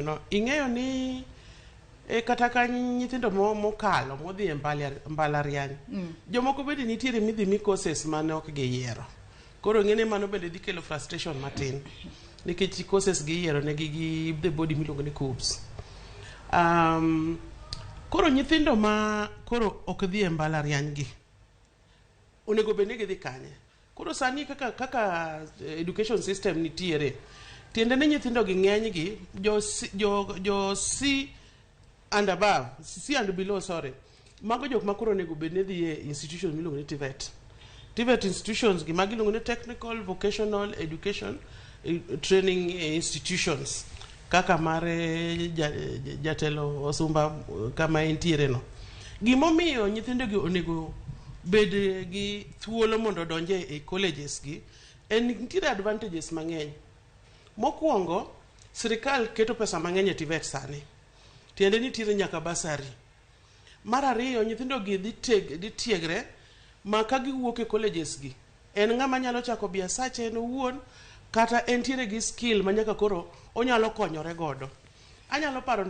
No, ing'eyo ni e, kata ka nyithindo mokalo modhi e mbalariany jomoko bende nitiere midhi mi courses mane ok giyiero. Koro ng'ene mano bende dhi kelo frustration matin nikech courses giyiero negi gi the body miluongo ni KUCCPS. Koro nyithindo ma koro ok dhi e mbalariany gi onego bed ni gidhi kanye? Koro sani kaka education system nitiere, tiende ni nyithindo gi ng'eny gi jo C and above, C and below, sorry, mago jok ma koro onego bed ni dhi e institution miluongo ni TVET. TVET institutions gi magi iluongo ni technical vocational education training institutions, kaka mar jatelo Osumba kama entiere no. Gimomiyo nyithindo gi onego bed gi thuolo mondo odonje e colleges gi en nitiere advantages mang'eny. Mokwongo, sirikal keto pesa mang'eny e TVET sani, tiende nitiere nyaka bursary. Mar ariyo, nyithindo gi dhi tiegre ma ka giwuok e colleges gi, en ng'ama nyalo chako biasache en owuon, kata entiere gi skill ma nyaka koro onyalo konyore godo. Anyalo paro.